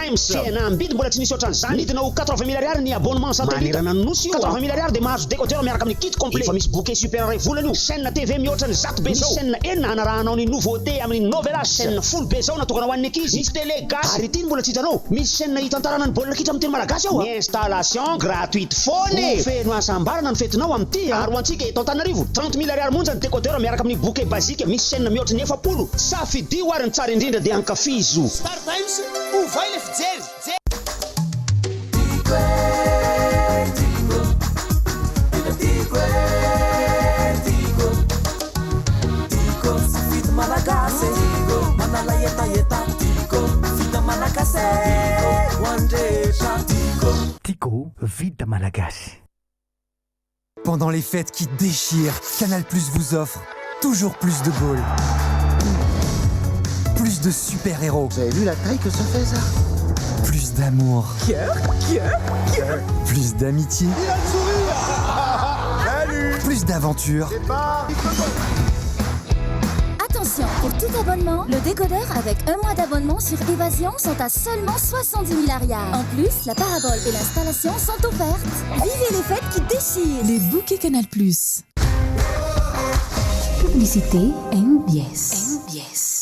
Times. Fihenam-bidy mbola tsy nisy ohatran'izany. Nidina ho 80000 ariary ny abonnement satellite. Manerana ny Nosy io a. 80000 ariary dia mahazo décodeur miaraka amin'ny kit complet. Efa misy bouquet super iray volana io. Chaîne TV mihoatra ny 100 be izao. Misy chaîne enina hanarahanao ny nouveauté amin'ny Novelas. Chaîne folo be izao natokana ho an'ny ankizy. Misy télé gasy. Ary ity no mbola tsy hitanao. Misy chaîne hitantarana ny baolina kitra amin'ny teny malagasy ao a. Ny installation gratuite foana e! Ho feno hasambarana ny fetinao amin'ity a! Ary ho antsika eto Antananarivo, 30 000 ariary monja ny décodeur miaraka amin'ny bouquet basique misy chaîne mihoatry ny 40. Safidio ary ny tsara indrindra dia ankafizo! Star Times, ovay le fijery! Tiako e, tiako, tena tiako e, tiako, tiako, safidy malagasy e, tiako, manala hetaheta, tiako, vita malagasy e, tiako, ho an'ny rehetra, tiako. Tiako, vita malagasy. Pendant les fêtes qui déchirent, Canal Plus vous offre toujours plus de goals. Plus de super-héros. Vous avez vu la taille que ça fait ça Plus d'amour. Plus d'amitié. Il a le sourire Salut Plus d'aventure. Attention, pour tout abonnement, le décodeur avec un mois d'abonnement sur Évasion sont à seulement 70 000 ariary. En plus, la parabole et l'installation sont offertes. Vivez les fêtes qui déchirent. Les bouquets Canal+. Publicité MBS. MBS.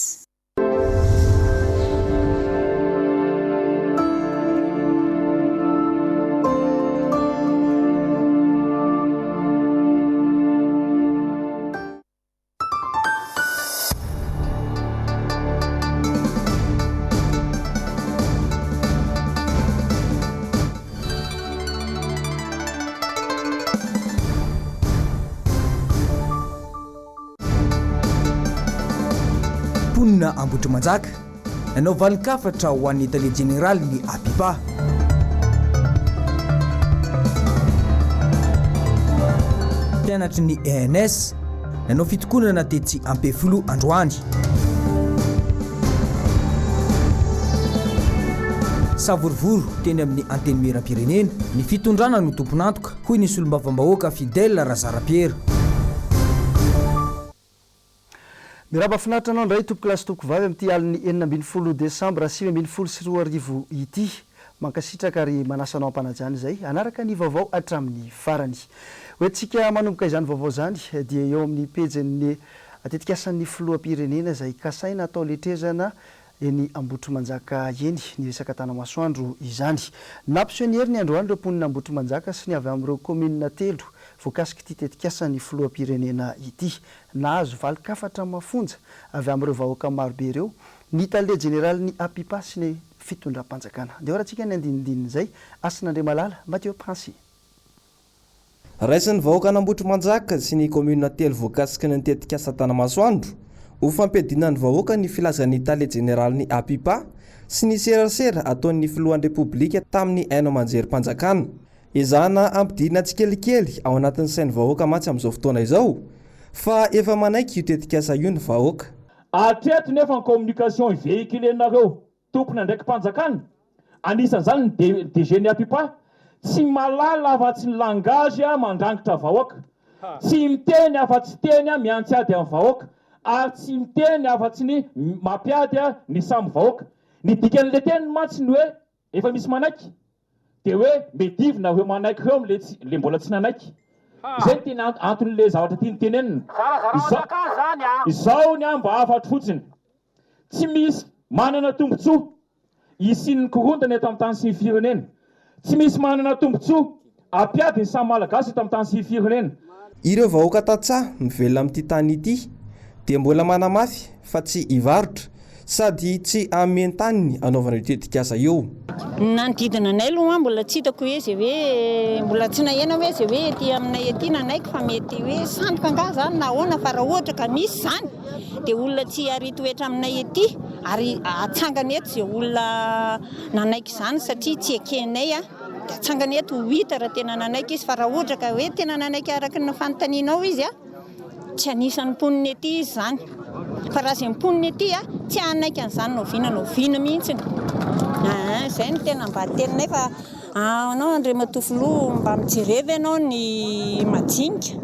Mponina Ambohitrimanjaka, nanao valin-kafatra ho an'ny tale jeneralin'ny Apipa. Mpianatry ny ENS, nanao fitokonana tetsy Ampefiloha androany. Savorovoro teny amin'ny Antenimierampirenena, ny fitondrana no tompon'antoka, hoy ny solombavambahoaka Fidèle Razarapiera. Miraba finaritra anao indray tompokolahy sy tompokovavy amin'ity alin'ny 16 desambra 2019 ity. Mankasitraka ary manasa anao am-panajana izay hanaraka ny vaovao hatramin'ny farany. Hoentintsika manomboka izany vaovao izany dia eo amin'ny pejin'ny tetikasan'ny filoham-pirenena izay kasaina hatao letrezana eny Ambohitrimanjaka eny ny resaka Tanamasoandro izany. Nampiseho ny heriny androany ireo mponina Ambohitrimanjaka sy ny avy amin'ireo kaominina telo voakasik'ity tetikasan'ny filoham-pirenena ity. Nahazo valin-kafatra mafonja avy amin'ireo vahoaka marobe ireo ny tale jeneralin'ny Apipa sy ny fitondram-panjakana. Andeha hoarantsika ny andinindinin'izay, Hasina Andriamalala, Mathieu Princy. Raisin'ny vahoakan'Ambohitrimanjaka sy ny kaominina telo voakasiky ny tetikasa Tanamasoandro ho fampiadiana ny vahoaka ny filazan'ny tale jeneralin'ny Apipa sy ny serasera ataon'ny filohan'ny Repoblika tamin'ny haino aman-jerim-panjakana. Ezahana ampidirina tsikelikely ao anatin'ny sain'ny vahoaka mantsy amin'izao fotoana izao fa efa manaiky io tetikasa io ny vahoaka. Hatreto nefa ny communication i-vehiculer-nareo tompon'andraiki-panjakana, anisan'izany ny DG ny Apipa, tsy mahalala afa-tsy ny langage mandrangitra vahoaka, tsy miteny afa-tsy teny mihantsy ady amin'ny vahoaka, ary tsy miteny afa-tsy ny mampiady ny samy vahoaka. Ny dikan'ilay teniny mantsy ny hoe Efa misy manaiky dia hoe medivina ireo manaiky ireo amin'ilay tsy ilay mbola tsy nanaiky. Izay no tena anton'ilay zavatra tiany tenenina. Izao izao ny ahy mba hafatro fotsiny. Tsy misy manana tombontsoa hisian'ny korontana eto amin'ny tany sy ny firenena. Tsy misy manana tombontsoa hampiady ny samy Malagasy eto amin'ny tany sy ny firenena. Ireo vahoaka tantsaha mivelona amin'ity tany ity dia mbola manamafy fa tsy hivarotra sady tsy hanome ny taniny hanaovana io tetikasa io. Ny nanodidina anay aloha mbola tsy hitako hoe izay hoe mbola tsy naheno aho hoe izay hoe ety aminay ety nanaiky fa mety hoe sandoka angaha izany na ahoana fa raha ohatra ka misy izany dia olona tsy hiaritoetra aminay ety ary atsangana eto izay olona nanaiky izany satria tsy ekenay Dia atsangana eto ho hita raha tena nanaiky izy fa raha ohatra ka hoe tena nanaiky araka ny fanontanianao izy tsy anisan'ny mponina ety izy izany. Fa raha izay mponina ety tsy hanaiky an'izany na oviana na oviana mihitsy. Aa izay no tena mba teninay fa anao Andriamatoa Filoha mba mijereva ianao ny madinika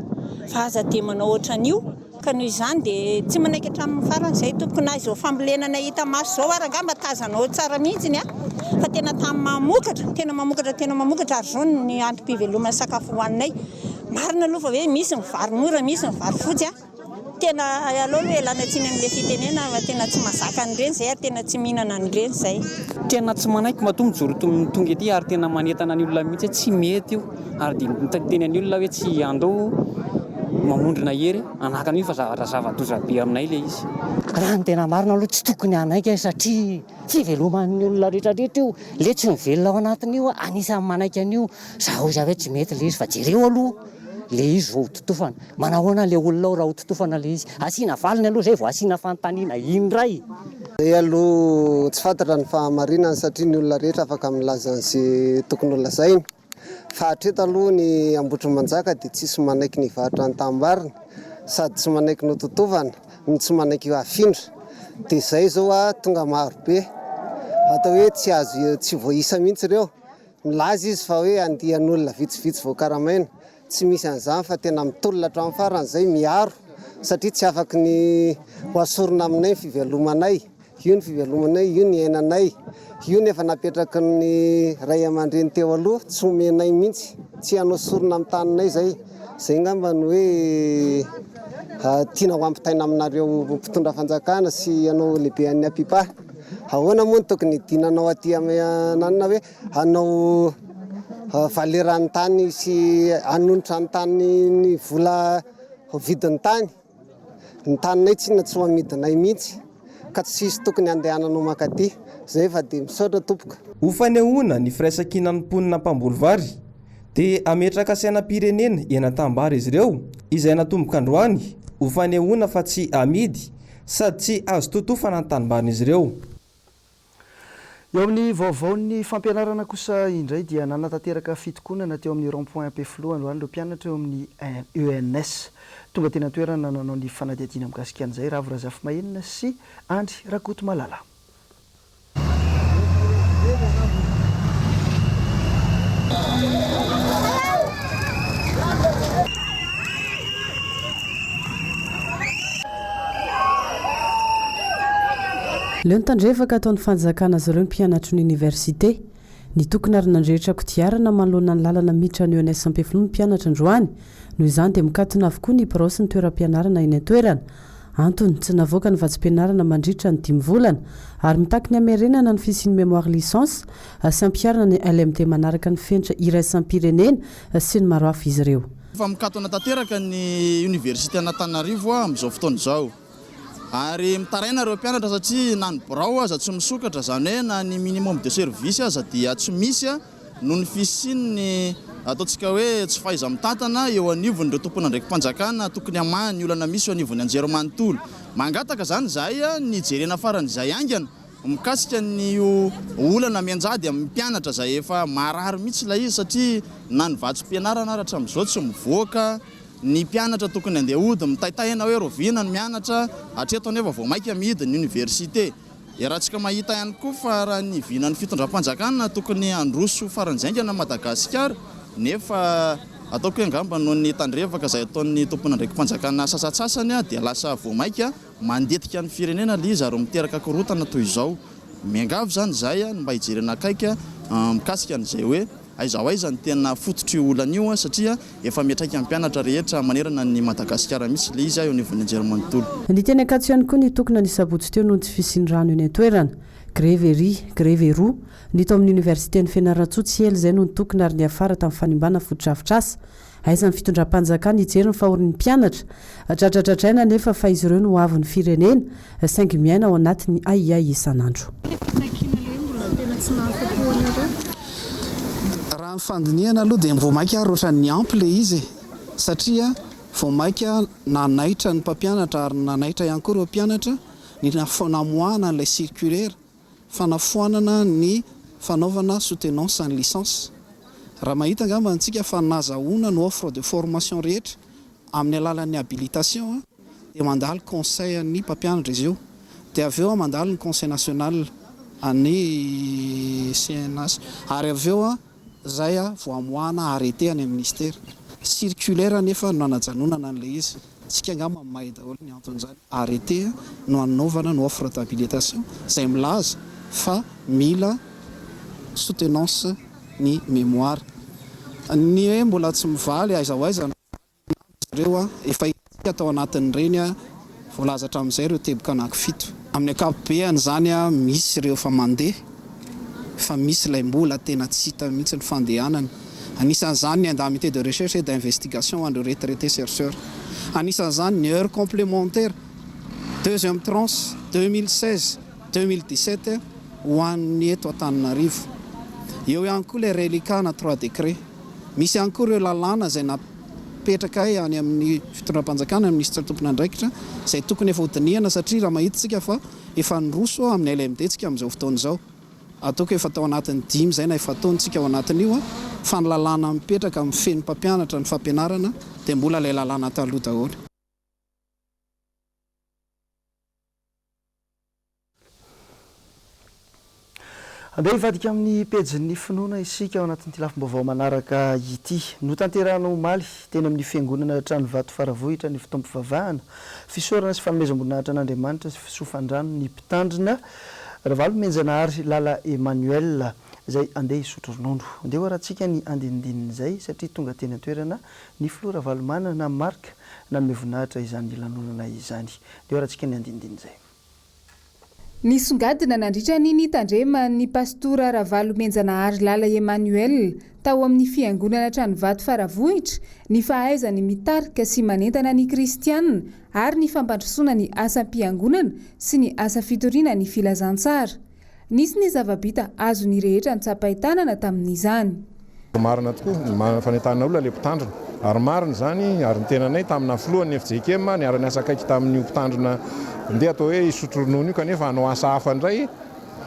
fa aza dia manao ohatran'io. Ka noho izany dia tsy manaiky hatramin'ny farany izay tompoko na izao fambolena nahita maso izao ary angamba tazanao tsara mihitsy fa tena tany mamokatra, tena mamokatra, tena mamokatra ary izao ny antom-pivelomana sakafo hohaninay. Marina aloha fa hoe misy ny vary mora, misy ny vary fotsy a. Tena aleo aloha ialana tsiny amin'ilay fitenenana fa tena tsy mahazaka an'ireny izay ary tena tsy mihinana an'ireny izay. Tena tsy manaiky matoa mijoro tonga ety ary tena manentana ny olona mihitsy hoe tsy mety io ary dia miteny ny olona hoe tsy andao mamondrona hery hanakana io fa zavatra zava-doza be aminay ilay izy. Raha ny tena marina aloha tsy tokony hanaiky aho satria fiveloman'ny olona rehetra rehetra io, le tsy mivelona ao anatin'io anisan'ny manaiky an'io, za hoy za hoe tsy mety le izy fa jereo aloha le izy vao hototofana, manahoana le olona ao raha hototofana le izy, asiana valiny aloha zay vao asiana fanontaniana indray. Zay aloha tsy fantatra ny fahamarinany satria ny olona rehetra afaka milaza an'ze tokony ho lazainy fa hatreto aloha ny Ambohitrimanjaka dia tsisy manaiky ny hivarotra ny tanimbary sady tsy manaiky ny hototofana no tsy manaiky hafindra dia zay zao a tonga maro be atao hoe tsy azo tsy voaisa mihitsy ireo Milaza izy fa hoe andian'olona vitsivitsy voakaramaina. Tsy misy an'izany fa tena mitolona hatramin'ny farany izay, miaro satria tsy afaky ny ho asorina aminay ny fivelomanay. Io ny fivelomanay, io ny iainanay, io ny efa napetraky ny ray aman-dreny teo aloha, tsy omenay mihitsy, tsy hanao sorona amin'ny taninay izay. Izay angamba no hoe tiana ho ampitaina aminareo mpitondra fanjakana sy ianao lehiben'ny APIPA. Ahoana moa no tokony hidinanao aty amin'ny ananona hoe hanao valeran'ny tany sy hanonitra ny tany ny vola vidin'ny tany? Ny taninay tsinona tsy ho amidinay mihitsy ka tsisy tokony handehananao mankaty. Zay fa dia misaotra tompoko. Ho fanehoana ny firaisankinan'ny mponina mpamboly vary dia hametraka sainam-pirenena eny Antambary izy ireo izay natomboka androany ho fanehoana fa tsy amidy sady tsy azo totofana ny tanimbarin'izy ireo. Eo amin'ny vaovaon'ny fampianarana kosa indray dia nanatanteraka fitokonana teo amin'ny rond point Ampefiloha androany ireo mpianatra eo amin'ny ENS. Tonga teny an-toerana nanao ny fanadihadiana mikasika an'izay Ravo Razafimahenina sy Andry Rakotomalala. Leo ny tandrevaka ataon'ny fanjakana azy ireo ny mpianatry ny oniversite. Nitokona ary nandrehitra kodiarana manoloana ny lalana miditra ny ENS Ampefiloha ny mpianatra androany. Noho izany dia mikatona avokoa ny birao sy ny toeram-pianarana eny an-toerana. Antony, tsy navoaka ny vatsim-pianarana mandritra ny dimy volana ary mitaky ny hamerenana ny fisian'ny mémoire licence sy hampiharana ny LMD manaraka ny fenitra iraisam-pirenena sy ny maro hafa izy ireo. Efa mikatona tanteraka ny oniversite an'Antananarivo amin'izao fotoana izao. Ary mitaraina ireo mpianatra satria na ny birao aza tsy misokatra, izany hoe na ny minimum de service aza dia tsy misy noho ny fisian'ny ataontsika hoe tsy fahaiza-mitantana eo anivon'ireo tompon'andraiki-panjakana tokony hamaha ny olana misy eo anivon'ny anjerimanontolo. Mangataka izany izahay ny hijerena faran'izay haingana Mikasika ny io olana mianjady amin'ny mpianatra izay efa marary mihitsy ilay izy satria na ny vatsim-pianarana ary hatramin'izao tsy mivoaka, ny mpianatra tokony handeha hody mitaitaina hoe rahoviana no mianatra, hatreto anefa vao mainka mihidy ny oniversite. Iarahantsika mahita ihany koa fa raha ny vinan'ny fitondram-panjakana tokony handroso faran'izay haingana Madagasikara nefa ataoko hoe angamba noho ny tandrevaka izay ataon'ny tompon'andraiki-panjakana sasantsasany dia lasa vao mainka Mandetika ny firenena ilay izy ary miteraka korontana toy izao. Miangavy izany izahay ny mba hijerena akaiky mikasika an'izay hoe aiza ho aiza ny tena fototr'io olana io satria efa miantraika amin'ny mpianatra rehetra manerana an'i Madagasikara mihitsy ilay izy eo anivon'ny anjerimanontolo. Ny teny Ankatso ihany koa nitokona ny sabotsy teo noho ny tsy fisian'ny rano eny an-toerana. Grevy ery, grevy eroa. Ny tao amin'ny oniversiten'i Fianarantsoa tsy ela izay no nitokona ary niafara tamin'ny fanimbana fotodrafitrasa. Aiza ny fitondram-panjakana hijery ny fahorin'ny mpianatra? Dradradradraina anefa fa izy ireo no hoavin'ny firenena, saingy miaina ao anatin'ny ahiahy isan'andro. Raha ny fandinihana aloha dia vao mainka ary ohatran'ny niampy ilay izy e! satria vao mainka nanaitra ny mpampianatra ary nanaitra ihany koa ireo mpianatra ny namoahana an'ilay circulaire. Fanafoanana ny fanaovana soutenance ny licence. Raha mahita angamba antsika fa nazahoana ny offre de formation rehetra amin'ny alalan'ny habilitation dia mandalo conseil an'ny mpampianatra izy io. Dia avy eo mandalo ny conseil national an'ny CNH ary avy eo izay vao amoahana arrêté any amin'ny ministera. Circulaire anefa no nanajanonana an'ilay izy. Tsika angamba mahay daholo ny anton'izany. Arrêté no hanaovana ny offre d'habilitation izay milaza fa mila soutenance ny mémoire. Ny hoe mbola tsy mivaly aiza ho aiza ny zareo efa hitantsika tao anatin'ireny voalaza hatramin'izay ireo teboka anankifito. Amin'ny ankapobeany izany misy ireo efa mandeha fa misy ilay mbola tena tsy hita mihitsy ny fandehanany. Anisan'izany ny indemnité de recherche et d'investigation ho an'ireo retraités chercheurs. Anisan'izany ny heures complémentaires deuxième tranche 2016, 2017 ho an'ny eto Antananarivo. Eo ihany koa ilay reliquat na trois décrets. Misy ihany koa ireo lalàna izay napetrakay any amin'ny fitondram-panjakana, ny minisitra tompon'andraikitra, izay tokony efa hodinihana satria raha mahita isika fa efa niroso amin'ny LMD tsika amin'izao fotoana izao. Ataoko efa tao anatin'ny dimy izay na efa-taona tsika ao anatin'io fa ny lalàna mipetraka mifehy ny mpampianatra ny fampianarana dia mbola ilay lalàna taloha daholo. Andeha hivadika amin'ny pejin'ny finoana isika ao anatin'ity lafim-baovao manaraka ity. Notanterahina omaly teny amin'ny fiangonana Tranovato Faravohitra ny fotoam-pivavahana, fisaorana sy fanomezam-boninahitra an'Andriamanitra sy fisofan-drano ny mpitandrina Ravalomenjanahary Lala Emmanuel izay andeha hisotro ronono. Andeha ho arahantsika ny andinindinin'izay satria tonga teny an-toerana ny filoha Ravalomanana Marc nanome voninahitra izany lanonana izany. Andeha ho arahantsika ny andinindinin'izay. Nisongadina nandritra ny nitandreman'ny Pastora Ravalomenjanahary Lala Emmanuel tao amin'ny Fiangonana Tranovato Faravohitra ny fahaizany mitarika sy manentana ny kristiana ary ny fampandrosoana ny asam-piangonana sy ny asa fitoriana ny filazantsara. Nisy ny zava-bita azon'ny rehetra notsapain-tanana tamin'izany. Marina tokoa, ny fanentanana olona ilay mpitandrina. Ary marina izany, ary ny tenanay tamina filohan'ny fjkm niara-niasa akaiky tamin'io mpitandrina ndeha atao hoe hisotro ronono io kanefa hanao asa hafa indray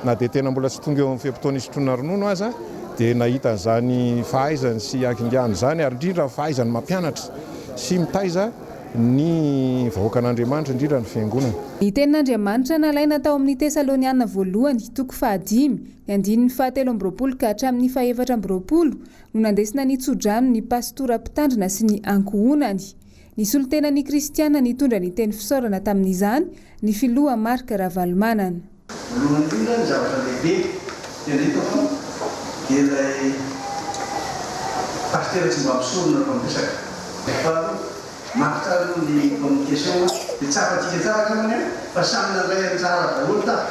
na dia tena mbola tsy tonga eo amin'ny fe-potoana hisotroana ronono aza dia nahita an'izany fahaizany sy hakingany izany ary indrindra ny fahaizany mampianatra sy mitaiza ny vahoakan'Andriamanitra, indrindra ny fiangonana. Ny tenin'Andriamanitra nalaina tao amin'ny Tesaloniana voalohany, toko fahadimy, ny andininy fahatelo amby 20 ka hatramin'ny fahefatra amby 20 no nandesina ny tsodrano ny pastora mpitandrina sy ny ankohonany. Nisolo tena ny kristiana nitondra ny teny fisaorana tamin'izany ny filoha Marc Ravalomanana. Voalohany indrindra ny zavatra lehibe tena hitako dia ilay pasitera tsy mba mpisorona rehefa miresaka. Faharoa, mafy tsara aloha ny communication dia tsapantsika tsara angambany an fa samy nandray anjara daholo tato.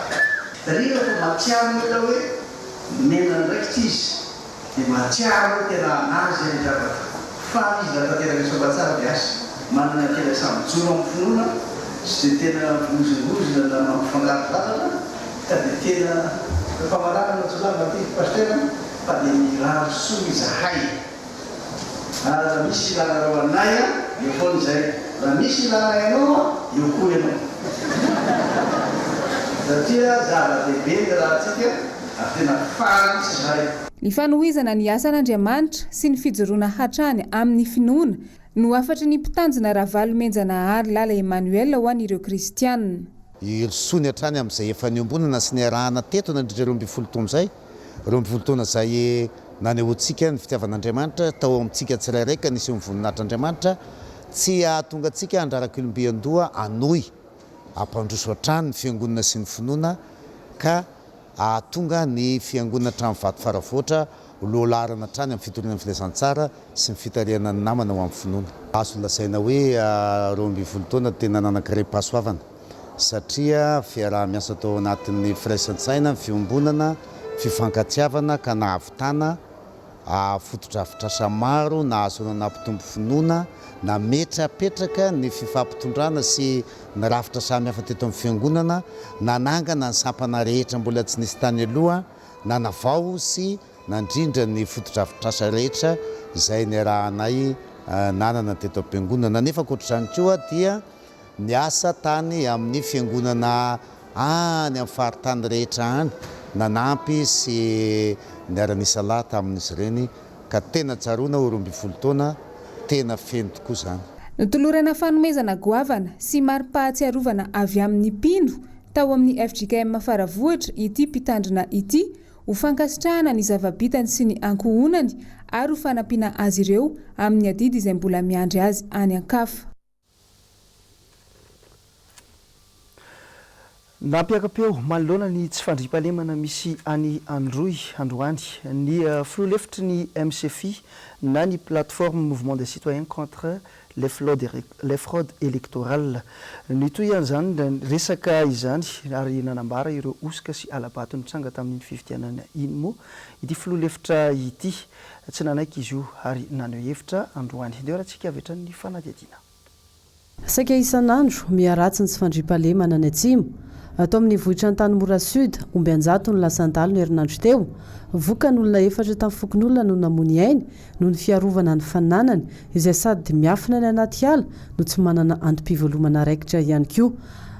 Rehefa mahatsiaro ny olona hoe nomena andraikitra izy Dia mahatsiaro hoe tena anazy ilay zavatra. Faly izy raha tanteraka soamatsara dia asa. Manana tena samy mijoro amin'ny finoana sy dia tena mihozongozona na mampifangaro zavatra ka dia tena famaranana tsy lava ity Pasitera fa dia mirary soa izahay. Ary raha misy ilanareo anay an, eo foana izay. Raha misy ilanay anao an, eo koa ianao. Satria zava-dehibe ny rahantsika ary tena faly mihitsy izahay. Ny fanohizana ny asan'Andriamanitra sy ny fijoroana hatrany amin'ny finoana no hafatry ny mpitanjona Ravalomenjanahary Lala Emmanuel ho an'ireo kristianina. Hirosoany hatrany amin'izay efa niombonana sy niarahana teto nandritra ireo 12 taona izay, 12 taona izay nanehoantsika ny fitiavan'Andriamanitra tao amintsika tsirairay ka niseho ny voninahitr'Andriamanitra, tsy hahatonga antsika handraraka olom-bian-doha hanohy hampandroso hatrany ny Fiangonana sy ny finoana ka hahatonga ny Fiangonana hatramin'ny vato faravoatra ho lohalaharana hatrany amin'ny fitoriana ny filazantsara sy ny fitarihana ny namana ho amin'ny finoana. Azo lazaina hoe 12 taona tena nanan-karem-pahasoavana satria fiaraha-miasa tao anatin'ny firaisan-tsaina, ny fiombonana, fifankatiavana ka nahavitana fotodrafitrasa maro nahazoana nampitombo finoana, nametrapetraka ny fifampitondrana sy ny rafitra samihafa teto amin'ny Fiangonana, nanangana ny sampana rehetra mbola tsy nisy tany aloha, nanavao sy nandrindra ny fotodrafitrasa rehetra izay niarahanay nanana teto am-piangonana. Nefa ankoatr'izany koa dia Niasa tany amin'ny fiangonana any amin'ny faritany rehetra any, nanampy sy niara-nisalahy tamin'izy ireny, ka tena tsaroana ho 12 taona, tena feno tokoa izany. Notolorana fanomezana goavana sy mari-pahatsiarovana avy amin'ny mpino tao amin'ny fjkm Faravohitra ity mpitandrina ity ho fankasitrahana ny zava-bitany sy ny ankohonany ary ho fanampiana azy ireo amin'ny adidy izay mbola miandry azy any an-kafa. Nampiaka-peo manoloana ny tsy fandriampahalemana misy any Androy androany ny filoha lefitry ny MCFI na ny Plateforme Mouvement des Citoyens contre les les fraudes électorales. Nitohy izany resaka izany ary nanambara ireo hosoka sy hala-bato nitranga tamin'iny fifidianana iny moa ity filoha lefitra ity. Tsy nanaiky izy io ary naneho hevitra androany. Ndeha horatsika avy hatrany ny fanadihadiana. Saika isan'andro, miharatsy ny tsy fandriampahalemana any atsimo. Tao amin'ny vohitra Antanimora Sud, omby an-jatony lasan-dalo ny herinandro teo. Vokany, olona efatra tamin'ny fokonolona no namoy ny ainy noho ny fiarovana ny fananany, izay sady miafina any anaty ala no tsy manana antom-pivelomana raikitra ihany koa.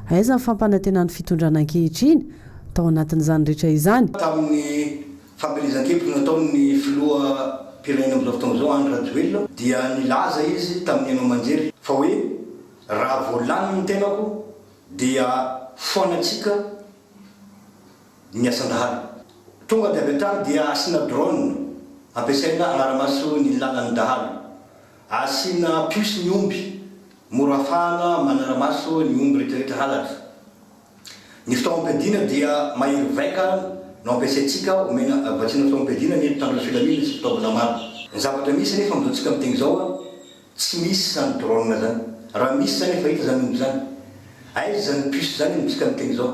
Aiza ny fampanantenan'ny fitondrana ankehitriny tao anatin'izany rehetra izany? Tamin'ny Fampielezan-kevitra nataon'ny filoham-pirenena amin'izao fotoana izao, Andry Rajoelina, dia nilaza izy tamin'ny haino aman-jery fa hoe raha vao lany ny tenako dia foanantsika ny asan-dahalo. Tonga dia avy hatrany dia asiana drone ampiasaina hanara-maso ny lalan'ny dahalo. Asiana puce ny omby, mora afahana manara-maso ny omby rehetrarehetra halatra. Ny fitaovam-piadiana dia mahery vaika no ampiasaintsika omena vatsiana fitaovam-piadiana ny mpitandro ny filaminana sy fitaovana maro. Ny zavatra misy anefa amin'izao tsika miteny izao tsy misy izany drone izany. Raha misy izany efa hita izany omby izany. Aiza izany puce izany amintsika miteny izao?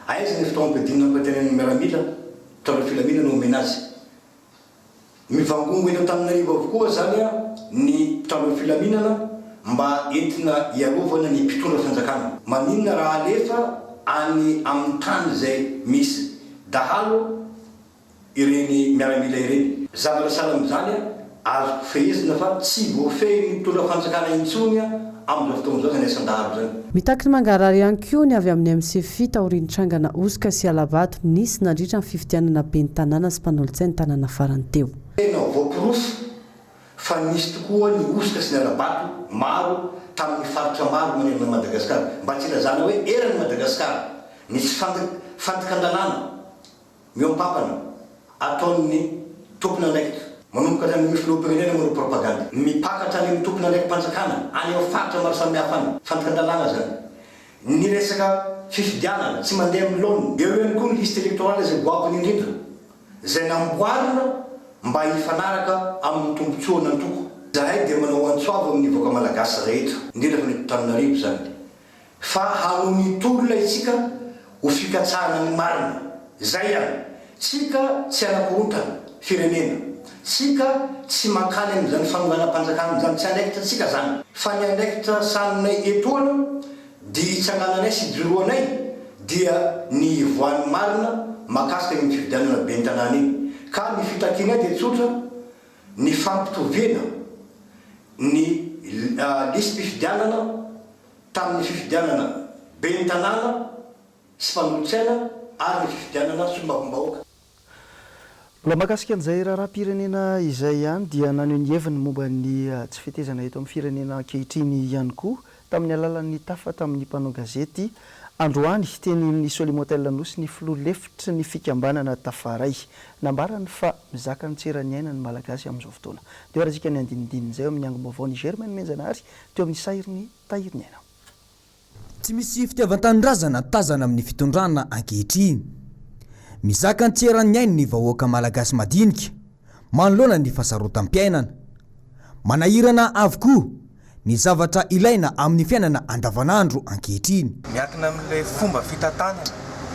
Aiza ny fitaovam-piadiana nampantenain'ny miaramila mpitandro ny filaminana omena azy? Mivangongo eto Antananarivo avokoa izany ny mpitandro ny filaminana mba entina hiarovana ny mpitondra fanjakana. Maninona raha alefa any amin'ny tany izay misy dahalo ireny miaramila ireny? Zavatra sahala amin'izany azoko fehezina fa tsy voafehin'ny mpitondra fanjakana intsony amin'izao fotoana izao izany asan-dahalo izany. Mitaky ny mangarahara ihany koa ny avy amin'ny MCFI taorian'ny trangana hosoka sy hala-bato nisy nandritra ny fifidianana ben'ny tanàna sy mpanolotsain'ny tanàna farany teo. Tena voaporofo fa nisy tokoa ny hosoka sy ny hala-bato maro tamin'ny faritra maro manerana an'i Madagasikara. Mba tsy ilazana hoe eran'i Madagasikara ny tsy fandikan-dalàna. Mihoam-pampana ataon'ny tompon'andraikitra, manomboka hatrany amin'ny filoham-pirenena manao propagandy, mipaka hatrany amin'ny tompon'andraiki-panjakana any amin'ny faritra maro samihafa any, fandikan-dalàna izany. Ny resaka fifidianana tsy mandeha amin'ny laoniny. Eo ihany koa ny liste électorale izay goavana indrindra, izay namboarina mba hifanaraka amin'ny tombontsoan'antoko. Izahay dia manao antso avo amin'ny vahoaka malagasy rehetra, indrindra fa ny eto Antananarivo izany, Fa hanohy ny tolona isika ho fikatsahana ny marina. Zay ihany. Tsika tsy hanakorontana firenena. Tsika tsy mankany amin'izany fanonganam-panjakana izany. Tsy andraikitra tsika zany. Fa ny andraikitra sahaninay etoana dia itsangananay sy ijoroanay dia ny hivoahan'ny marina makasika iny fifidianana ben'ny tanàna iny. Ka ny fitakianay dia tsotra, ny fampitoviana ny lisi-pifidianana tamin'ny fifidianana ben'ny tanàna sy mpanolotsaina ary ny fifidianana solombavambahoaka. Mbola mahakasika an'izay raharaham-pirenena izay ihany dia naneho ny heviny momba ny tsy fetezana eto amin'ny firenena ankehitriny ihany koa tamin'ny alalan'ny tafa tamin'ny mpanao gazety androany teny amin'ny Solimotel Anosy ny filoha lefitry ny fikambanana Tafaray. Nambarany fa mizaka ny tseran'ny aina ny Malagasy amin'izao fotoana. Dia hoarantsika ny andinindin'izay ao amin'ny angom-baovaon'i Germaine Menjanahary teo amin'ny Sahirin'ny Tahiriniaina. Tsy misy fitiavan-tanindrazana tazana amin'ny fitondrana ankehitriny. Mizaka ny tsy eran'ny ainy ny vahoaka malagasy madinika manoloana ny fahasarotam-piainana. Manahirana avokoa ny zavatra ilaina amin'ny fiainana andavanandro ankehitriny. Miankina amin'ilay fomba fitantanana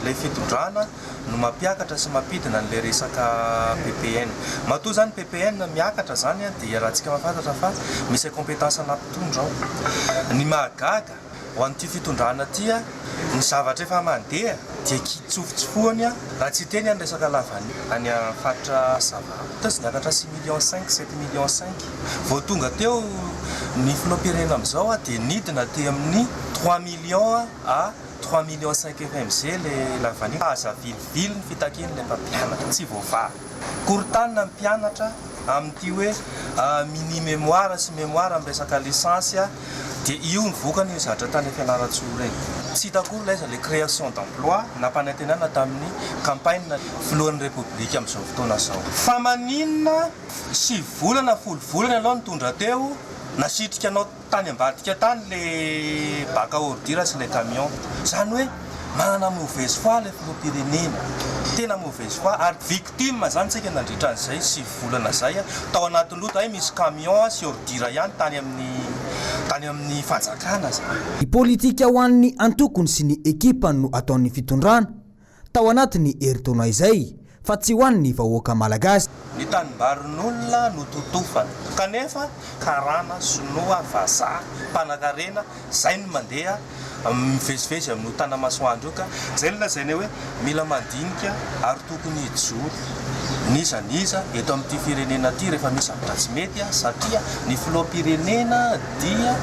ilay fitondrana no mampiakatra sy mampidina an'ilay resaka ppn. Matoa izany ppn miakatra izany dia iarahantsika mahafantatra fa misy incompétence ana mpitondra ao. Ny mahagaga ho an'ity fitondrana ity, ny zavatra efa mandeha dia kitsofotsofohany raha tsy hiteny ny resaka lavanila any faritra Sava. Teo izy niakatra six millions cinq, sept millions cinq. Vao tonga teo ny filoham-pirenena amin'izao dia nidina aty amin'ny trois millions à Trois millions cinq FMG le lavanila fa aza avilivily ny fitakiany le mpampianatra, tsy voavaha. Korotanina ny mpianatra amin'ity hoe mini mémoire sy mémoire amin'ny resaka licence dia io ny vokany io zavatra tany Fianarantsoa ireny. Tsy hita akory ilay iza le création d'emploi nampanantenana tamin'ny campagne filohan'ny Repoblika amin'izao fotoana izao. Fa maninona sivy volana folo volana ianao nitondra teo nasitrika anao Tany ambadika tany le bac à ordure sy le camion. Zany hoe Manana mauvaise foi ilay filoham-pirenena, tena mauvaise foi ary victime zany tsika nandritra an'izay 9 volana zay tao anatin'ny loto, hay misy camion sy ordure ihany tany amin'ny tany amin'ny fanjakana zany. Ny politika ho an'ny antokony sy ny ekipany no ataon'ny fitondrana tao anatin'ny herintaona izay fa tsy ho an'ny vahoaka malagasy. Ny tanimbarin'olona no totofana kanefa karana, sinoa, vazaha, mpanakarena Zay no mandeha mivezivezy amin'io tanamasoandro io ka zay no lazainay hoe mila mandinika ary tokony hijoro n'iza n'iza eto amin'ity firenena ity rehefa misy zavatra tsy mety satria ny filoham-pirenena dia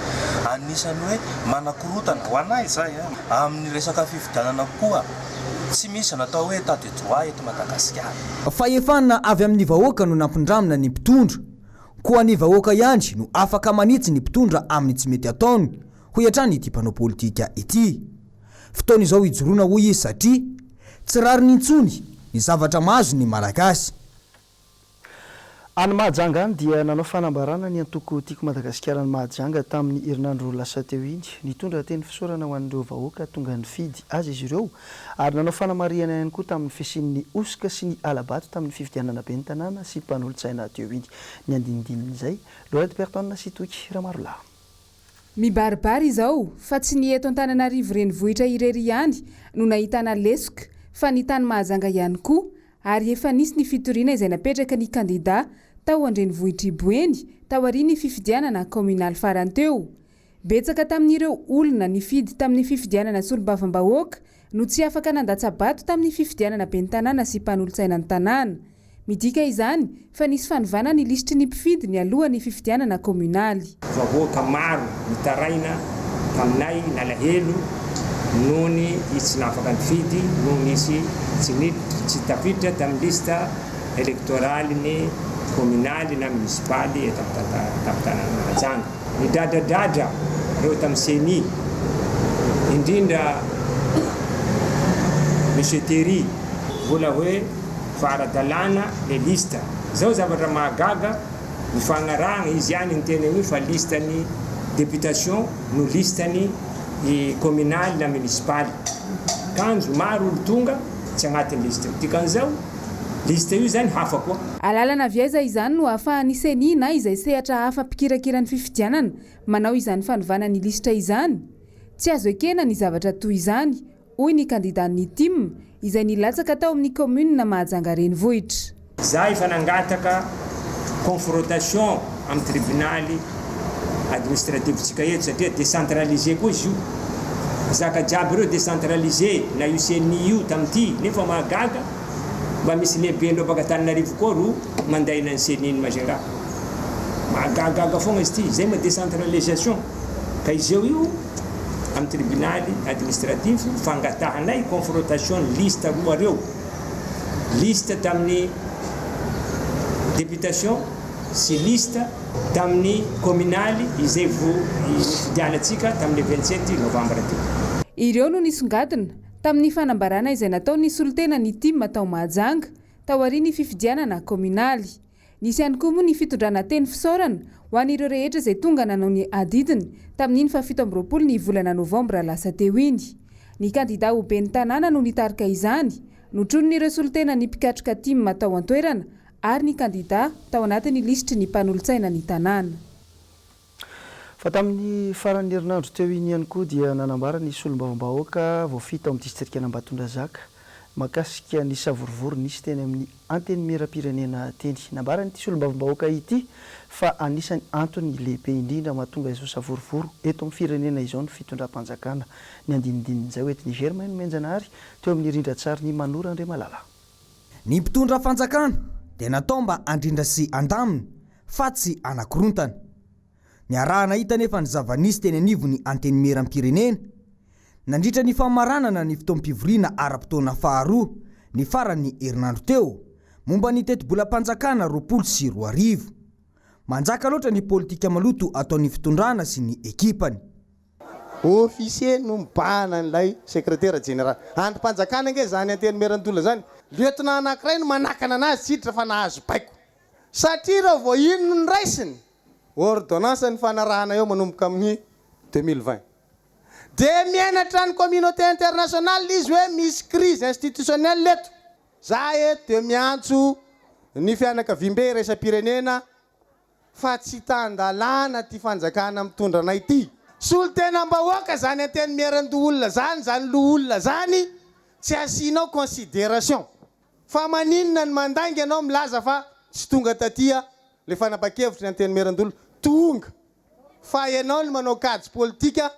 anisan'ny hoe manakorotana ho anay izay amin'ny resaka fifidianana koa tsy misy ny atao hoe état de droit eto Madagasikara. Fahefana avy amin'ny vahoaka no nampindramina ny mpitondra Koa ny vahoaka ihany no afaka manitsy ny mpitondra amin'ny tsy mety ataony, hoy hatrany ity mpanao politika ity. Fotoana izao hijoroana hoy izy satria tsy rariny intsony ny zavatra mahazo ny Malagasy. Any Mahajanga any dia nanao fanambarana ny antoko Tiako Madagasikara any Mahajanga tamin'ny herinandro lasa teo iny. Nitondra teny fisaorana ho an'ireo vahoaka tonga nifidy azy izy ireo ary nanao fanamarihana ihany koa tamin'ny fisian'ny hosoka sy ny hala-bato tamin'ny fifidianana ben'ny tanàna sy mpanolotsaina teo iny. Ny andinindin'izay, Laurette Berton sy Toky Ramarolahy. Mibaribary izao fa tsy ny eto Antananarivo renivohitra irery ihany no nahitana lesoka fa ny tany Mahajanga ihany koa ary efa nisy ny fitoriana izay napetraka ny kandida tao an-drenivohitr'i Boeny taorian'ny fifidianana kaominaly farany teo. Betsaka tamin'ireo olona nifidy tamin'ny fifidianana solombavambahoaka no tsy afaka nandatsa-bato tamin'ny fifidianana ben'ny tanàna sy mpanolotsaina ny tanàna. Midika izany fa nisy fanovana ny lisitry ny mpifidy nialoha ny fifidianana kaominaly. Vahoaka maro nitaraina taminay nalahelo nony izy tsy nahafaka nifidy noho nisy tsy niditra tsy tafiditra tamin'ny lista elektoralin'ny kaominaly na minisipaly eto an-tampon-tanànan'i Mahajanga. Nidradradradra reo tam ceni, indrindra Monsieur Terry, vola hoe fa ara-dalàna le liste. Zao zavatra mahagaga, nifagnarahagna, izy ihany niteny an'io fa liste ny députation no liste ny communale na municipale. Kanjo maro olo tonga tsy agnatin'ny liste io. Dikan'izao, Liste io izany hafa koa. Alalana avy aiza izany no ahafahan'ny Ceni na izay sehatra hafa mpikirakira ny fifidianana manao izany fanovana ny lisitra izany? Tsy azo ekena ny zavatra toy izany, hoy ny kandidan'ny tim, izay nilatsaka tao amin'ny kaominina Mahajanga Renivohitra. Za efa nangataka confrontation amin'ny tribonaly administratif-tsika eto satria décentralisé koa izy io. Zaka jiaby ireo décentralisé na io ceni io tamin'ity nefa mahagaga mba misy lehiben-dreo baka Antananarivo koa ro mandaina ny ceni ny Majunga. Mahagagaga foagna izy ity, zay ma décentralisation. Ka izy eo io amin'ny tribonaly administratif fangatahanay confrontation ny liste roa reo. Liste tamin'ny députation sy liste tamin'ny kaominaly izay vo nifidianantsika tamin'ny 27 novambra teo. Ireo no nisongadina tamin'ny fanambarana izay nataon'ny solontenan'ny tim tao Mahajanga taorian'ny fifidianana kaominaly. Nisy ihany koa moa ny fitondrana teny fisaorana ho an'ireo rehetra izay tonga nanao ny adidiny tamin'iny faha 27 ny volana novambra lasa teo iny. Ny kandida ho ben'ny tanàna no nitarika izany, notronin'ireo solontenan'ny mpikatroka tim tao an-toerana ary ny kandida tao anatin'ny lisitry ny mpanolotsaina ny tanàna. Fa tamin'ny faran'ny herinandro teo iny ihany koa dia nanambara ny solombavambahoaka voafidy tao amin'ny distrikan'Ambatondrazaka mahakasika ny savorovoro nisy teny amin'ny Antenimierampirenena teny. Nambaran'ity solombavambahoaka ity fa anisan'ny antony lehibe indrindra mahatonga izao savorovoro eto amin'ny firenena izao ny fitondram-panjakana. Ny andinindin'izay hoentin'i Germain Nomenjanahary teo amin'ny rindran-tsarin'i Manoro Andriamalala. Ny mpitondra fanjakana dia natao mba handrindra sy handamina fa tsy hanakorontana. Niaraha-nahita anefa ny zava-nisy teny anivon'ny Antenimierampirenena nandritra ny famaranana ny fotoam-pivoriana ara-potoana faharoa ny faran'ny herinandro teo momba ny tetibolam-panjakana 2020. Manjaka loatra ny politika maloto ataon'ny fitondrana sy ny ekipany. Officier no mibahana an'ilay sekretera jeneraly. Andrim-panjakana ange izany Antenimierandoholona izany. Lieutenant anankiray no manakana anazy tsy hiditra fa nahazo baiko. Satria raha vao iny no noraisiny, ordonnance nifanarahana eo manomboka amin'ny 2020. Dia miainatra ny communauté internationale izy hoe misy crise institutionnelle eto. Za eto dia miantso ny fianakaviambe iraisam-pirenena fa tsy tan-dalàna ty fanjakana mitondra anay ty. Solontenam-bahoaka zany antenimierandoholona zany, zany loholona zany tsy asianao consideration. Fa maninona no mandainga ianao milaza fa tsy tonga taty le fanapa-kevitry ny antenimierandoholona? Tonga fa ianao no manao kajy politika,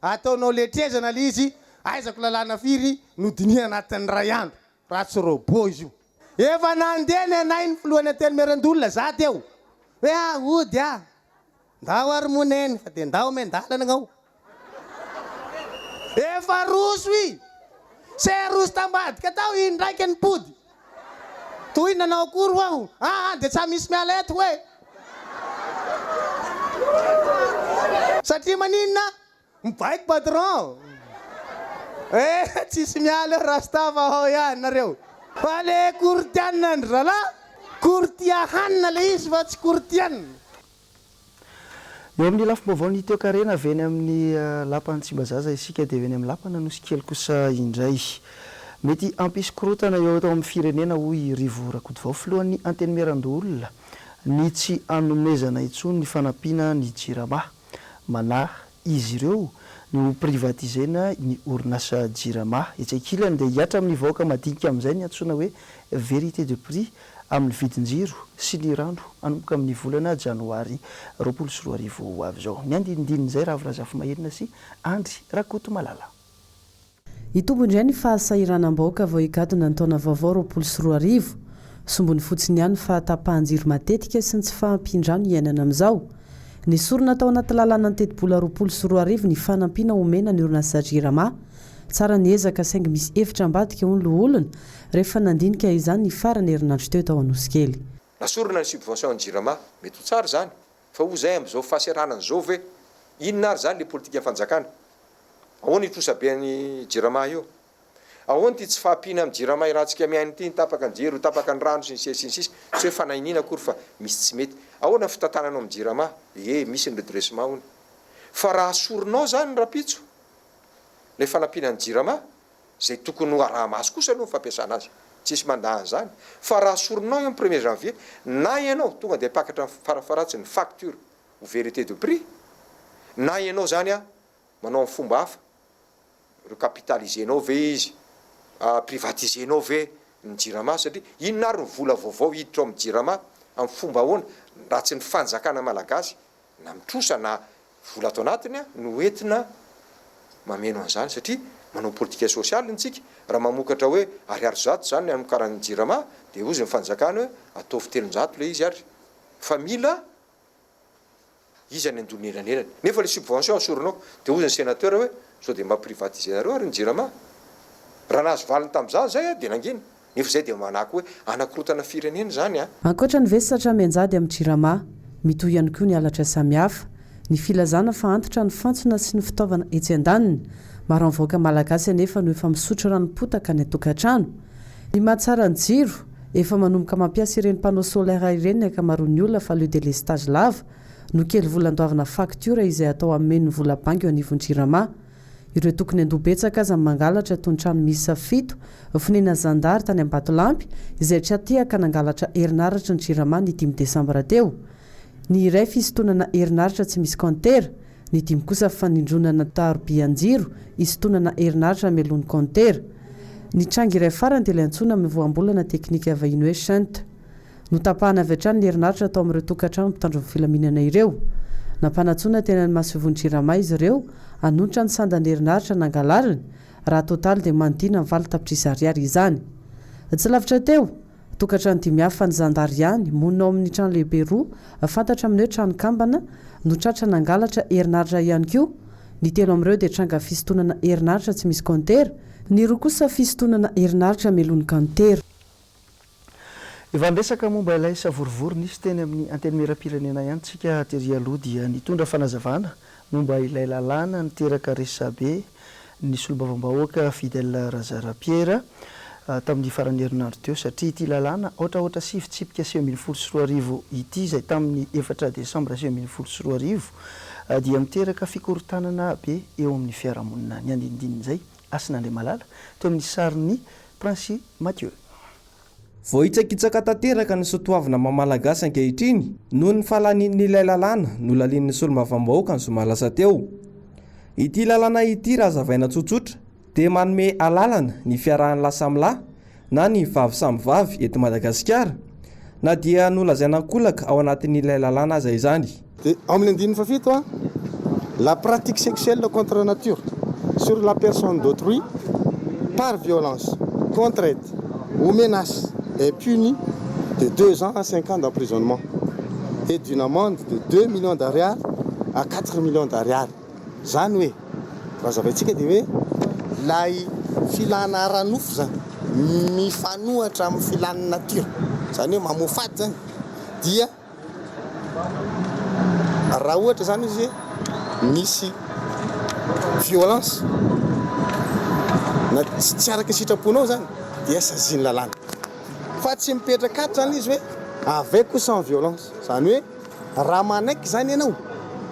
ataonao letrezana le izy, aizako lalàna firy no dinihana anatin'ny iray andro raha tsy robot izy io. Efa nandeha ny anay ny filohan'ny antenimierandoholona za teo hoe ah hody ah ndao ary moa neny fa de ndao miandalana gnao. Efa roso i! Se roso tambadika tao i ndraiky nipody. Toy nanao akory ho aho, aa de tsa misy miala eto hoe. Satria maninona? Mibaiko patron! Eh tsisy miala eo rasta fa ao ihany nareo. Fa le korotianina ndry zalahy, korotia hanina le izy fa tsy korotianina. Eo amin'ny lafim-baovaon'ny toekarena avy eny amin'ny lapan'i Tsimbazaza isika dia avy eny amin'ny lapan'Anosikely kosa indray. Mety hampisy korontana eo eto amin'ny firenena hoy i Rivo Rakotovao filohan'ny Antenimierandoholona ny tsy hanomezana intsony ny fanampiana ny Jirama. Manahy izy ireo ny ho privatiser-na ny orinasa Jirama. Etsy ankilany dia hihatra amin'ny vahoaka madinika amin'izay ny antsoina hoe vérité de prix amin'ny vidin-jiro sy ny rano hanomboka amin'ny volana janoary 2020 ho avy izao. Ny andinindinin'izay Ravo Razafimaherina sy Andry Rakotomalala. Hitombo indray ny fahasahiranam-bahoaka vao higadona ny taona vaovao 2020. Sombiny fotsiny ihany ny fahatapahan-jiro matetika sy ny tsy fahampian-drano iainana amin'izao. Nesorina tao anaty lalànan'ny tetibola 2020 ny fanampiana omena ny orinasa Jirama. Tsara ny ezaka saingy misy hevitra ambadika hoy ny loholona rehefa nandinika izany ny faran'ny herinandro teo tao Anosikely. Nasorina ny subvention an'ny Jirama, mety ho tsara izany, fa hoy izay amin'izao fahaseranana izao ve? Inona ary izany ilay politikan'ny fanjakana? Ahoana io trosa be an'ny Jirama io? Ahoana ity tsy fahampiana amin'ny Jirama iarahantsika miaina ity, tapaka ny jiro, tapaka ny rano, sy ny sisa sy ny sisa, tsy hoe fanahiniana akory fa misy tsy mety. Ahoana ny fitantanana ao amin'ny Jirama? Ie, misy ny redressement hono. Fa raha asorinao izany rahampitso ilay fanampiana ny Jirama, izay tokony ho araha-maso kosa aloha ny fampiasana azy, tsisy mandà an'izany, fa raha asorinao eo amin'ny premier janvier, na ianao tonga dia hampiakatra farafaharatsiny ny facture ho vérité de prix, na ianao izany an manao amin'ny fomba hafa, recapitaliser-nao ve izy, privatiser-nao ve ny jirama, satria inona ary ny vola vaovao hiditra ao amin'ny jirama, amin'ny fomba ahoana, raha tsy ny fanjakana malagasy na mitrosa na vola ato anatiny no entina mameno an'izany satria manao politika sosialy ny tsika, raha mamokatra hoe ariary zato izany ny hamokaran'ny jirama dia hozy ny fanjakana hoe ataovy 300 ilay izy ary fa mila iza ny andoha ny elanelany nefa ilay subvention asorinao dia hozy ny senateur hoe sao dia mba privatiser-nareo ary ny jirama raha nahazo valiny tamin'izany izay dia nangina. Nefa izay dia manako hoe anakorontana firenena izany an! Ankoatra ny vesatra mianjady amin'ny Jirama, mitohy ihany koa ny halatra samihafa, ny filazana fa antitra ny fantsona sy ny fitaovana etsy andaniny. Maro amin'ny vahoaka malagasy anefa no efa misotro ranom-potaka any an-tokantrano. Ny mahatsara ny jiro, efa manomboka mampiasa ireny panneau solaire ireny ny ankamaroan'ny olona fa aleo delestage lava no kely vola andoavana faktiora izay atao hameno ny vola banky eo anivon'ny Jirama. Ireo tokony handoa betsaka aza mangalatra toy ny trano miisa fito fonenan'ny zandary tany Ambatolampy izay tra-tehaka nangalatra herinaratra ny Jirama ny dimy desambra teo. Ny iray fisintonana herinaratra tsy misy kaontera, ny dimy kosa fanindronana tarobian-jiro hisintonana herinaratra mialoha ny kaontera. Ny tranga iray farany dia ilay antsoina amin'ny voambolana teknika vahiny hoe shunt. Notapahana avy hatrany ny herinaratra tao amin'ireo tokantrano mpitandro ny filaminana ireo. Nampanantsoina teny amin'ny masoivohon'ny Jirama izy ireo hanonitra ny sandan'ny herinaratra nangalariny, raha atotaly dia manodidina ny 8 tapitrisa ariary izany. Tsy lavitra teo, tokantrano dimy hafa an'ny zandary ihany, monina ao amin'ny trano lehibe roa, fantatra amin'ny hoe trano kambana, no tratra nangalatra herinaratra ihany koa. Ny telo amin'ireo dia tranga fisintonana herinaratra tsy misy kaontera, ny roa kosa fisintonana herinaratra mialoha ny kaontera. Efa niresaka momba ilay savorovoro nisy teny amin'ny Antenimierampirenena ihany tsika tery aloha dia nitondra fanazavana momba ilay lalàna niteraka resabe ny solombavambahoaka Fidèle Razara Pierre tamin'ny faran'ny herinandro teo satria ity lalàna aotra aotra sivy tsipika 2019 ity izay tamin'ny efatra desambra 2019. dia miteraka fikorontanana be eo amin'ny fiarahamonina. Ny andinindin'izay, Hasina Andriamalala, teo amin'ny sarin'i Princy Mathieu. Voahitsakitsaka tanteraka ny soatoavina maha Malagasy ankehitriny noho ny fahalanian'ilay lalàna nolalian'ny solombavambahoaka ny zoma lasa teo. Ity lalàna ity raha hazavaina tsotsotra dia manome alalana ny fiarahan'ny lahy samy lahy na ny vavy samy vavy eto Madagasikara na dia nolazaina ankolaka ao anatin'ilay lalàna aza izany. Dia ao amin'ny andininy fahafito a, La pratique sexuelle contre nature sur la personne d'autrui par violence, contrainte ou menace est punie de deux ans à cinq ans d'emprisonnement et d'une amende de deux millions d'ariary à quatre millions d'ariary. Izany hoe, raha hazavaintsika dia hoe ilay filana ara-nofo izany mifanohatra amin'ny filan'ny natiora, izany hoe mamoafady izany, dia raha ohatra izany izy hoe misy violence na tsy araka ny sitraponao izany dia sazian'ny lalàna. Fa tsy mipetraka ato izany izy hoe avec ou sans violence, izany hoe Raha manaiky izany ianao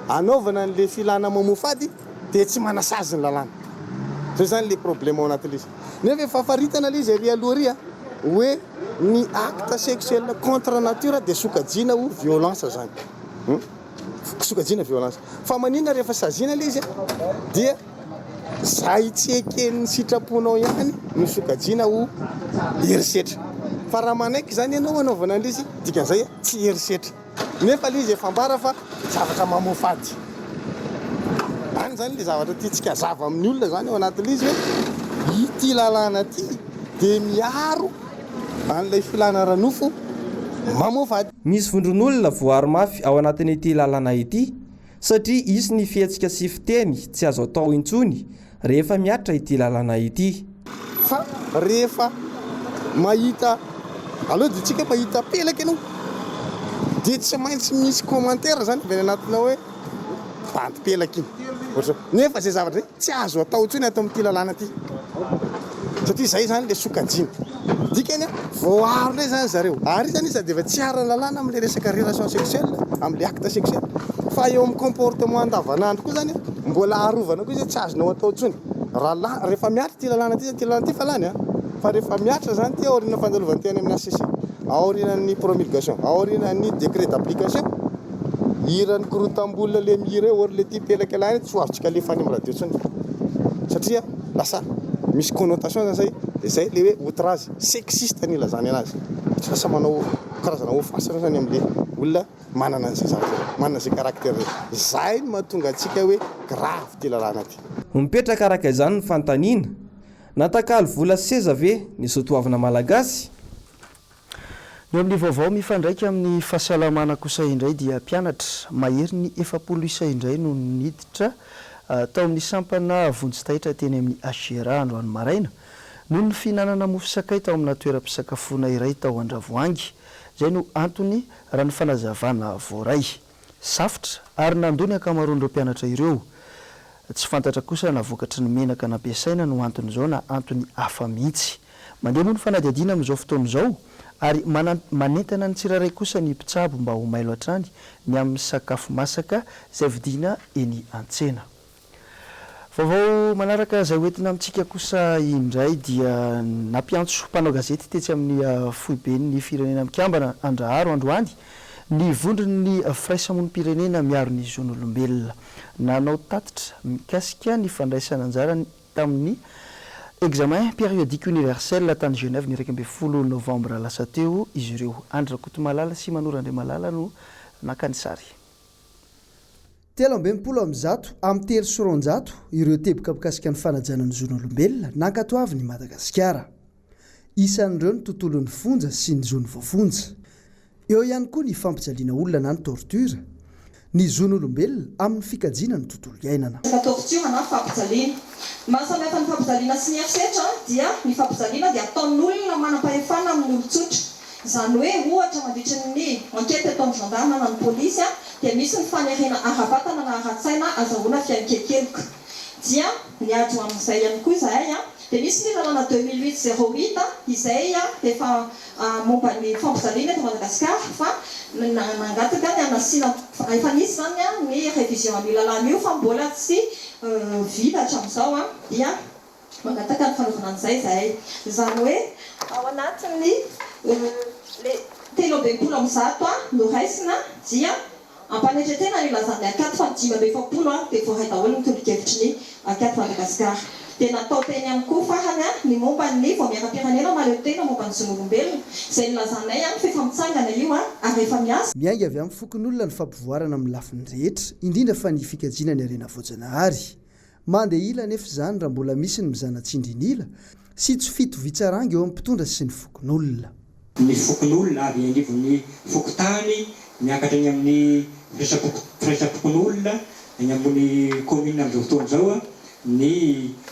anaovana an'le filana mamoafady dia tsy manasazy ny lalàna. Zay zany le problème ao anatin'le izy. Nefa efa faritana le izy ary aloha ary a, hoe ny acte sexuel contre nature dia sokajiana ho violence zany. Hum. Sokajiana violence. Fa maninona rehefa saziana le izy a, dia zay tsy eken'ny sitraponao ihany no sokajiana ho herisetra. Fa raha manaiky izany ianao hanaovana an'ilay izy, dikan'izay tsy herisetra. Nefa ilay izy efa ambara fa zavatra mamoafady. Any izany ilay zavatra tiantsika hazava amin'ny olona izany ao anatin'ilay izy hoe ity lalàna ity dia miaro an'ilay filàna ara-nofo mamoafady. Misy vondron'olona voaaro mafy ao anatin'ity lalàna ity satria hisy ny fihetsika sy fiteny tsy azo atao intsony rehefa mihatra ity lalàna ity. Fa rehefa mahita, aleo dia tsika mahita pelaka ianao dia tsy maintsy misy commentaire zany avy any anatinao hoe bandy pelaka iny, ohatr'izao. Nefa izay zavatra izay tsy azo atao intsony ato amin'ity lalàna ity satria izay zany le sokajiana. Dikany voaaro indray zany zareo ary io zany sady efa tsy ara-lalàna amin'ilay resaka relation sexuelle, amin'ilay acte sexuel fa eo amin'ny comportement andavanandro koa zany mbola arovana koa izy hoe tsy azonao atao intsony. Raha la, rehefa mihatra ity lalàna ity zany, ity lalàna ity efa lany an, fa rehefa mihatra zany ity aorian'ny fandalovana ity any amin'ny HCC, aorianan'ny promulgation, aorianan'ny décret d'application, hiran'ny korotam-bolona le mihira eo, or le ty pelaka lahy iny tsy ho azontsika alefa any amin'ny radio intsony satria lasa misy connotation zany zay, de zay le hoe outrage sexiste no ilazany anazy, lasa manao karazana offense zany amle olona manana an'izay zavatra izay, manana izay caractère izay. Izay no mahatonga antsika hoe grave ity lalàna ity. Mipetraka araka izany ny fanontaniana, natakalo vola sy seza ve ny soatoavina malagasy? Ny eo amin'ny vaovao mifandraika amin'ny fahasalamana kosa indray dia mpianatra maherin'ny 40 isa indray no niditra tao amin'ny sampana vonjy taitra teny amin'ny HJRA androany maraina noho ny fihinanana mofo sakay tao amina toeram-pisakafoana iray tao Andravoahangy. Izay no antony raha ny fanazavana voaray. Safotra ary nandoa ny ankamaroan'ireo mpianatra ireo. Tsy fantatra kosa na vokatry ny menaka nampiasaina no anton'izao na antony hafa mihitsy. Mandeha moa ny fanadihadiana amin'izao fotoana izao ary manentana ny tsirairay kosa ny mpitsabo mba ho mailo hatrany ny amin'ny sakafo masaka izay vidiana eny an-tsena. Vaovao manaraka izay hoentina amintsika kosa indray dia nampiantso mpanao gazety tetsy amin'ny foiben'ny Firenena Mikambana Andraharo androany ny vondron'ny firaisamonim-pirenena miaro ny zon'olombelona. Nanao tatitra mikasika ny fandraisana anjarany tamin'ny Examen périodique universel tany Genève ny 11 novambra lasa teo izy ireo. Andry Rakotomalala sy Manoro Andriamalala no naka ny sary. 163 amin'ny 203 ireo teboka mikasika ny fanajana ny zon'olombelona nankatoavin'i Madagasikara. Isan'ireo ny tontolon'ny fonja sy ny zon'ny voafonja. Eo ihany koa ny fampijaliana olona na ny torture, ny zon'olombelona amin'ny fikajiana ny tontolo iainana. Resaka torture na fampijaliana. Ny mahasamihafa ny fampijaliana sy ny herisetra dia ny fampijaliana dia ataon'olona manam-pahefana amin'ny olon-tsotra. Izany hoe ohatra mandritry ny enquête ataon'ny gendarme na ny polisy dia misy ny fanerena ara-batana na ara-tsaina azahoana fiaiken-keloka. Dia niady ho amin'izay ihany koa izahay. Dia misy ny lalàna 2008 08 izay efa momba ny fampijaliana eto Madagasikara fa Nangataka ny hanasiana, efa nisy izany ny révision an'io lalàna io fa mbola tsy vita hatramin'izao dia mangataka ny fanaovana an'izay izahay. Izany hoe ao anatin'ny le 163 noraisina dia Ampanetretena ny lazan'ny ACAT fa ny 45 a dia voaray daholo ny tolo-kevitry ny ACAT Madagascar. Dia natao teny ihany koa farany a ny momba ny Vaomieram-pirenena mahaleo tena momba ny zon'olombelona izay nilazanay a fa efa mitsangana io a ary efa miasa. Miainga avy amin'ny fokonolona ny fampivoarana amin'ny lafiny rehetra, indrindra fa ny fikajiana ny harena voajanahary. Mandeha ila anefa izany raha mbola misy ny mizana tsindrin'ila sy tsy fitovian-tsaranga eo amin'ny mpitondra sy ny fokonolona. Ny fokonolona avy eny anivon'ny fokontany miakatra eny amin'ny firaisam-pokonolona eny ambony kaominina amin'izao fotoana izao, ny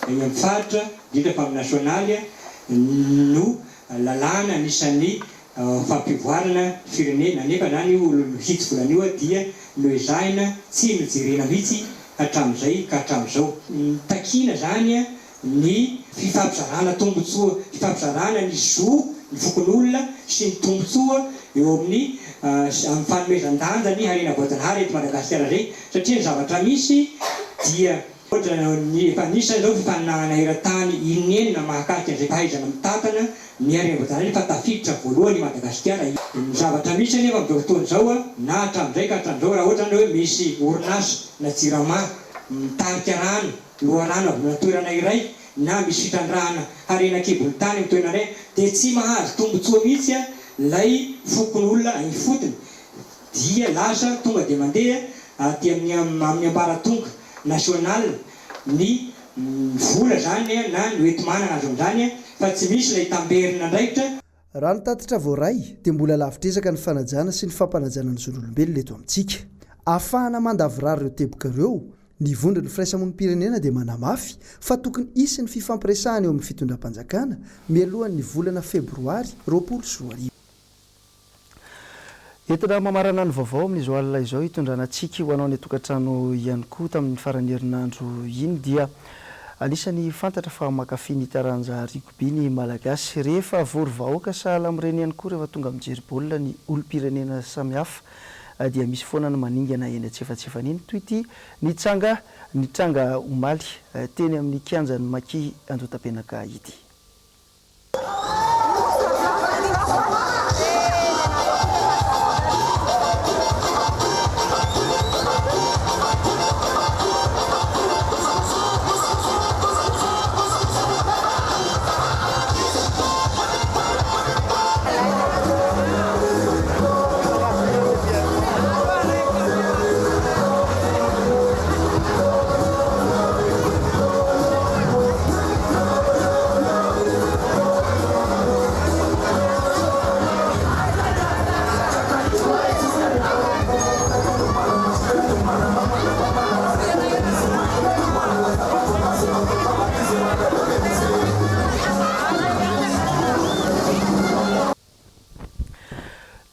eny amin'ny faritra, indrindra fa amin'ny nasionaly no lalàna anisan'ny fampivoarana firenena nefa zany io hitsivolana io dia noezahina tsy nojerena mihitsy hatramin'izay ka hatramin'izao. Takiana zany ny fifampizarana tombotsoa, fifampizarana ny zo ny fokonolona sy ny tombotsoa eo amin'ny amin'ny fanomezan-danja ny harena voajanahary eto Madagasikara izay satria ny zavatra misy dia ohatra ny efa nisy zany izao fifaninanana eran-tany inenina mahakasika an'izay fahaizana mitantana Ny harem-boajanahary efa tafiditra voalohany i Madagasikara. Ny zavatra misy anefa amin'izao fotoana izao, na hatramin'izay ka hatramin'izao, raha ohatra hoe misy orinasa na jirama mitarika rano, loharano avy amina toerana iray, na misy fitrandrahana harena an-kibon'ny tany amin'ny toerana iray, dia tsy mahazo tombontsoa mihitsy ilay fokonolona any ifotony, dia lasa tonga dia mandeha aty amin'ny amin'ny ambaratonga national ny vola zany na ny hoenti-manana azo amin'izany fa tsy misy ilay tamberin'andraikitra. Raha ny tatitra voaray dia mbola lavitr'ezaka ny fanajana sy ny fampanajana ny zon'olombelona eto amintsika. Ahafahana mandavorary ireo teboka ireo, ny vondron'ny firaisamonim-pirenena dia manamafy fa tokony hisy ny fifampiresahana eo amin'ny fitondram-panjakana mialohan'ny volana febroary 2020. Entina mamarana ny vaovao amin'izao alina izao hitondrana tsiky ho anao any an-tokantrano ihany koa tamin'ny faran'ny herinandro iny dia anisan'ny fantatra fa mankafy ny taranja rugby ny Malagasy. Rehefa vory vahoaka sahala amin'ireny ihany koa rehefa tonga mijery baolina ny olom-pirenena samihafa dia misy foana ny maningana eny antsefatsefany eny toy ity nitsanga nitranga omaly teny amin'ny kianjan'ny Maki Andohatapenaka ity.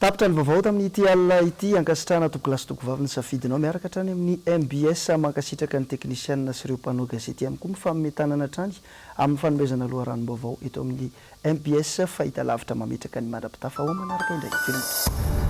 Tapitra ny vaovao tamin'ity alina ity. Ankasitrahana tompokolahy sy tompokovavy ny safidinao. Miaraka hatrany amin'ny mbs. Mankasitraka ny teknisianina sy ireo mpanao gazety ihany koa mifanome tanana hatrany amin'ny fanomezana loharanom-baovao eto amin'ny mbs Fahitalavitra. Mametraka ny mandra-pitafa ho manaraka indray. Veloma.